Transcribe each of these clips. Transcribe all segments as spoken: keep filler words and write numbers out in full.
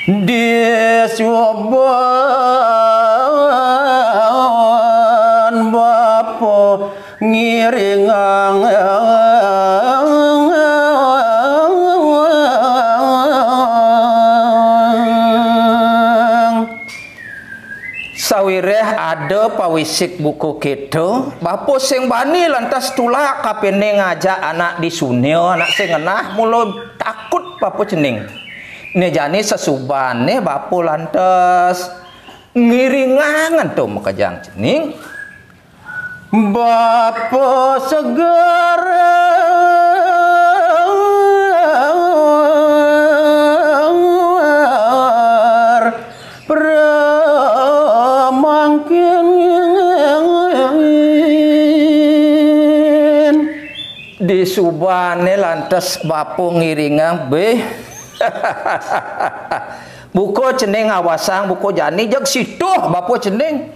Disuban bapa ngiringang. Sawiréh ada pawisik buka kéto, bapa sing bani lantas tulak kapining ngajak anak di sunia, anak sing ngenah, mula takut bapa cening. Né jani sasubané bapa lantas ngiringang ento makejang cening. Bapa seger pramangkin. Disubané lantas bapa ngiringang, béh. Buka cening awasang buka jani, jeg situh bapa cening.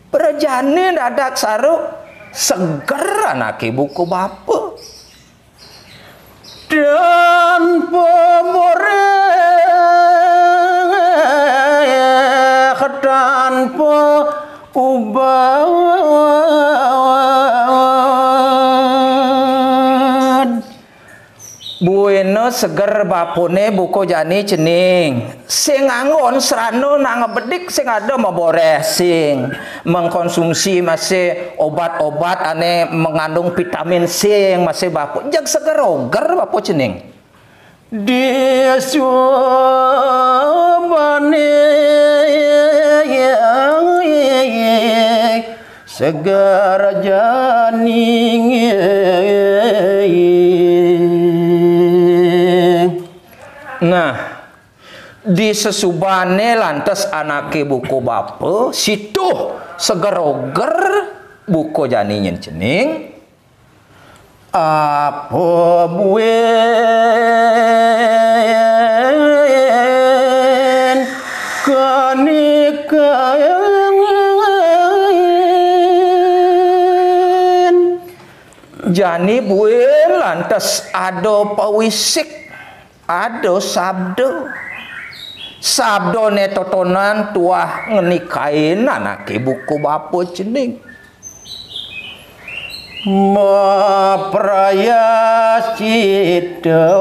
Prajani dadak saru seger anaké buka bapa. Tanpa boréh, tanpa ubat. Buina seger bapané buka jani cening. Sing nganggon srana nak ngabedik sing ada maboréh sing mengkonsumsi masih obat-obat ané mengandung vitamin sing masih bapa. Jeg seger oger bapa cening. Disubané seger janing. Nah, di sesubané lantas anaké buka bapa, situh seger oger buka jani nyén cening. Apa buin kanikan. Jani buin lantas ada pawisik, ada sabda. Sabdané totonan tuah ngenikain anaké buka bapa cening. Maprayascita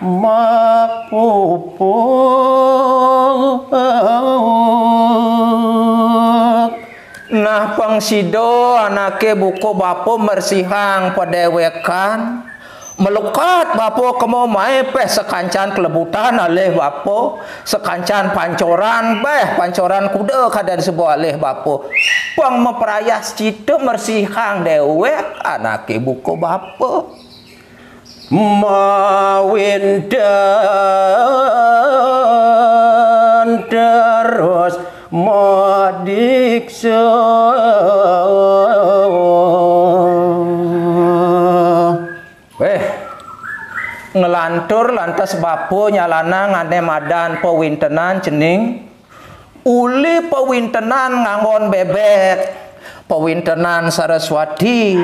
mapupuk. Nah, pang sida anaké buka bapa mersihang padéwékan. Melukat bapa kema mai péh sakancan kelebutan alih bapa, sakancan pancoran, béh pancoran kuda kadén suba alih bapa. Pang maprayascita mersihang déwék anaké buka bapa. Mawinten terus madiksa. Wéh, nglantur lantas bapa nyalanang ané madan pawintenan cening. Uli pawintenan nganggon bébék, pawintenan Saraswati,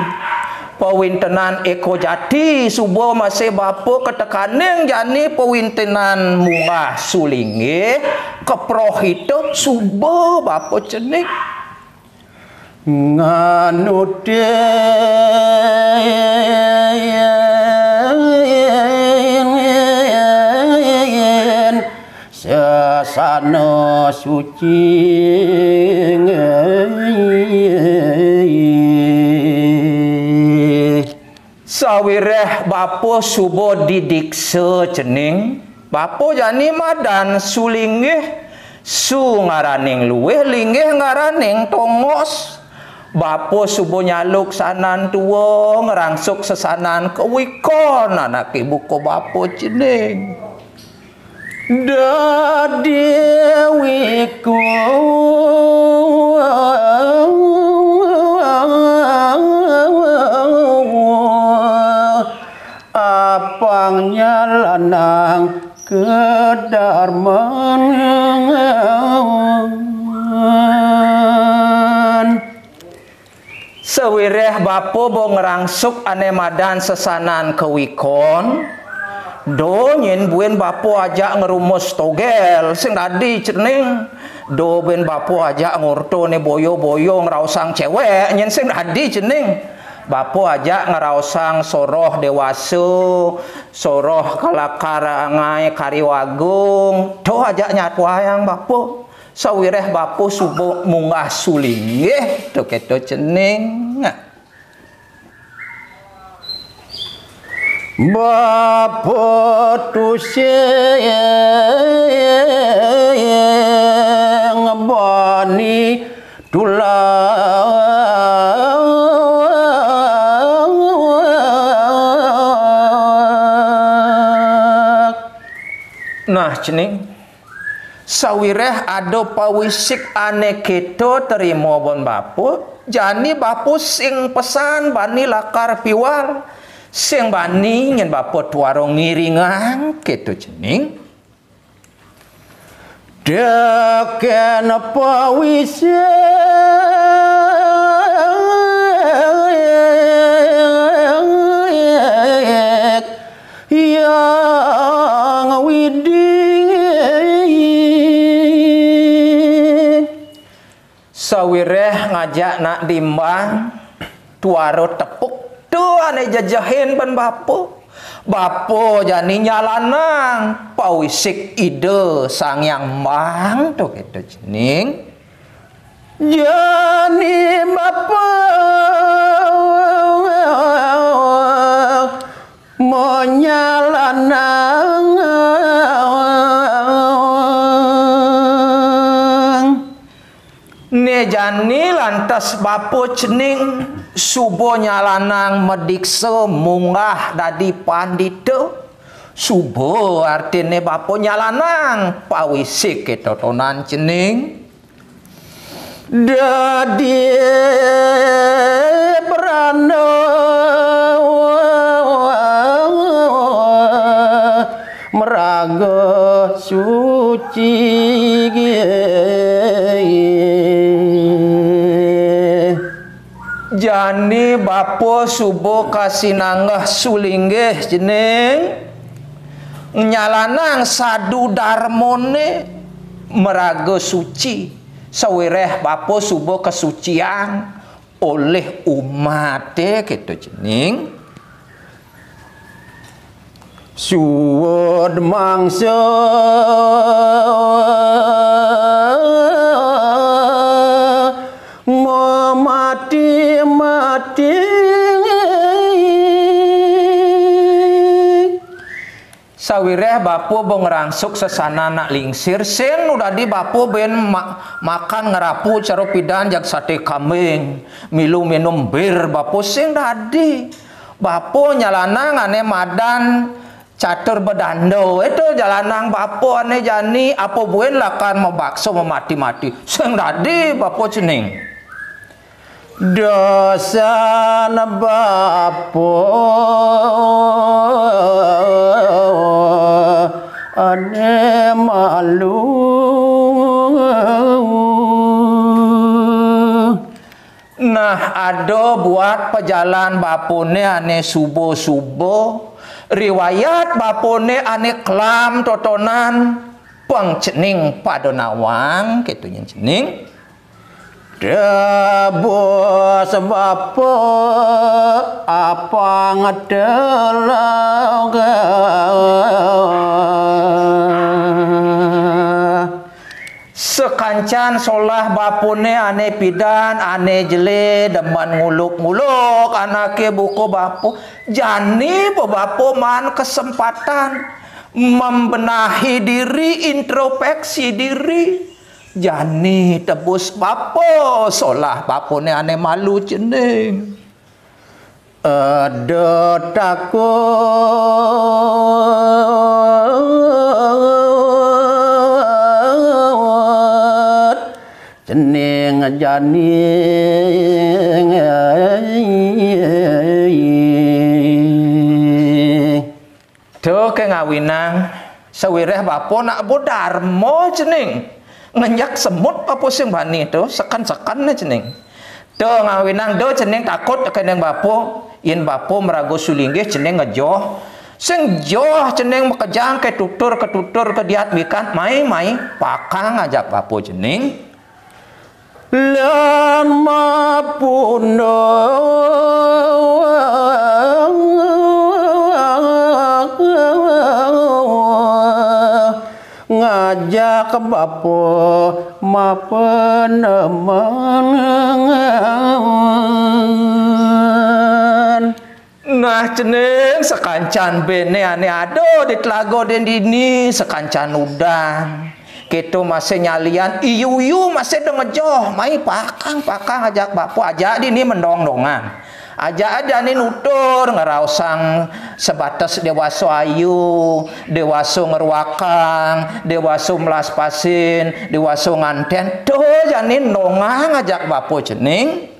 pawintenan Eko Jati, suba masih bapa katekaning jani pawintenan munggah sulinggih, kaprohita suba bapa cening. Nganutin sesana suci. Sawiréh bapa suba didiksa cening, bapa jani madan sulinggih, su ngaraning luih, linggih ngaraning tongos. Bapa suba nyaluk sanan tua, ngrangsuk sesanan kawikon anaké buka bapa cening. Dadi wikon apang nyalanang kadarman. Sawiréh bapa ba ngrangsuk ané madan sesanan kawikon, Do nyen buin bapa ajak ngerumus togel, sing dadi cening. Do buin bapa ajak ngorta né boya-boya ngraosang cewek, nyen sing dadi cening. Bapa ajak ngraosang soroh dewasa, soroh kalakar angai karya agung, do ajak nyatuayang bapa. Sawiréh bapa suba munggah sulinggih, to kéto cening. Bapa tusing bani tulak. Nah, cening. Sawiréh ada pawisik ané kéto trima ban bapa, jani bapa sing pesan bani lakar piwal, sing bani nyen bapa tuara ngiringang kéto cening. Tekén pawisik Hyang Widhi. Sawiréh ngajak nak dimbang, tuara tepuk, to ané jejehin ban bapa. Bapa jani nyalanang pawisik Ida Sang Hyang Embang, to kéto cening. Jani bapa manyalanang. Né jani lantas bapa cening suba nyalanang madiksa munggah dadi pandita. Suba artiné bapa nyalanang pawisik totonan cening. Dadi brana maraga suci. Jani bapa suba kasinanggeh sulinggih cening, nyalanang sadu darmané maraga suci, sawiréh bapa suba kasuciang olih umaté, kéto cening. Suud mangsa mamati-mati. Sawiréh bapa ba ngrangsuk sesanan nak lingsir, sing nu dadi bapa buin ma-, makan ngrapu cara pidan jag saté kambing, milu minum bir bapa sing dadi. Bapa nyalanang ané madan catur bedanda, to nyalanang bapa ané jani, apa buin lakar mabaksa mamati-mati. Sing dadi bapa cening. Dosan bapa ané malu. Nah, ada buat pajalan bapané ané suba-suba, riwayat bapané ané kelam totonan, pang cening pada nawang, kéto nyen cening. Tebus bapa apang telok. Sakancan solah bapané ané pidan, ané jelé, demen nguluk-nguluk anaké buka bapa. Jani bapa maan kesempatan membenahi diri, introspeksi diri. Jani tebus bapa, solah bapané ané malu cening. Eda takut cening jani. To ké ngawinang, sawiréh bapa nak ba darma cening. Ngenjek semut bapa sing bani to, seken-seken né cening. To ngawinang, do cening takut kéning bapa, yén bapa maraga sulinggih cening ngejoh. Sing joh cening makejang ka tutur, ka tutur, ka diat mikat, mai, mai, pakang ajak bapa cening. Lan mapuna ngajak bapa mapaneman. Nah, cening sakancan bene ane ada di telaga dini, sakancan udan. Kita masih nyalian, iyu-iyu masih da ngejoh, mai pakang, pakang ajak bapa, ajak dini mendong-dongan. Ajak dini nutur, ngeraosang sebatas dewasa ayu, dewasa ngeruakang, dewasa melas pasin, dewasa nganten. Tuh, jani nongah ngajak bapa cening.